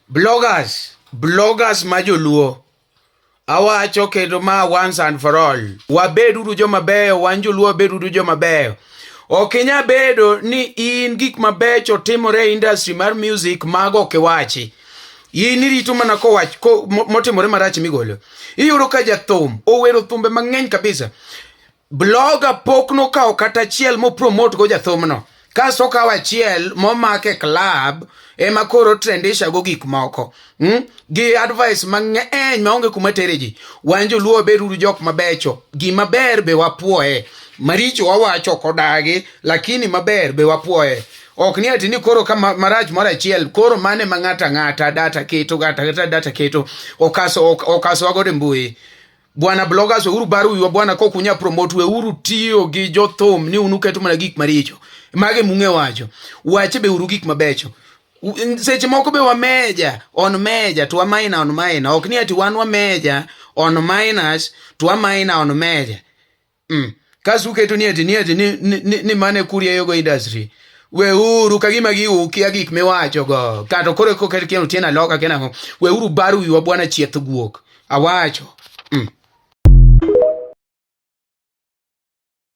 Bloggers, bloggers ma joluo. Awacho kendo ma once and for all. Wabeduru joma beyo, wan joluo wabeduru joma beyo. Ok inya bedo ni in gik mabecho timore e industry mar music mago ok iwachi. In irito mana kowach ko, motimore marach migolo. Iyudo ka jathum owero thumbe mang'eny kabisa. Blogger pok nokawo kata achiel mo promote go jathumno. Kasto okawo achiel momake club ema koro trendisha go gik moko. Gi advice mang'eny maonge kuma tere ji. Wan joluo beduru jok mabecho. Gima ber be wapuoye. Maricho wawacho ok odagi, lakini maber be wapuoye. Ok ni ati ni koro ka marach moro achiel koro mane ma ng'ato ang'ata data keto ng'ato ang'ata data keto okaso okaso wagodo e mbui. Bwana bloggers weuru baro wiwa bwana kok unya promote weuru tiyo gi jothum ni un uketo mana gik maricho. Mage mung'e wacho. Wache be uru gik mabecho. Seche moko be wameja on meja to wamaina on maina. Ok ni ati wan wameja on minus to wamaina on meja. Kasto uketo ni ati ni ati ni, ni, ni, ni mane kurieyogo industry. Weuru ka gima gi ukia gik miwacho go. Kato koro koket kieno tiena loka kena ang'o. Weuru baro wiwa bwana chieth guok. Awacho.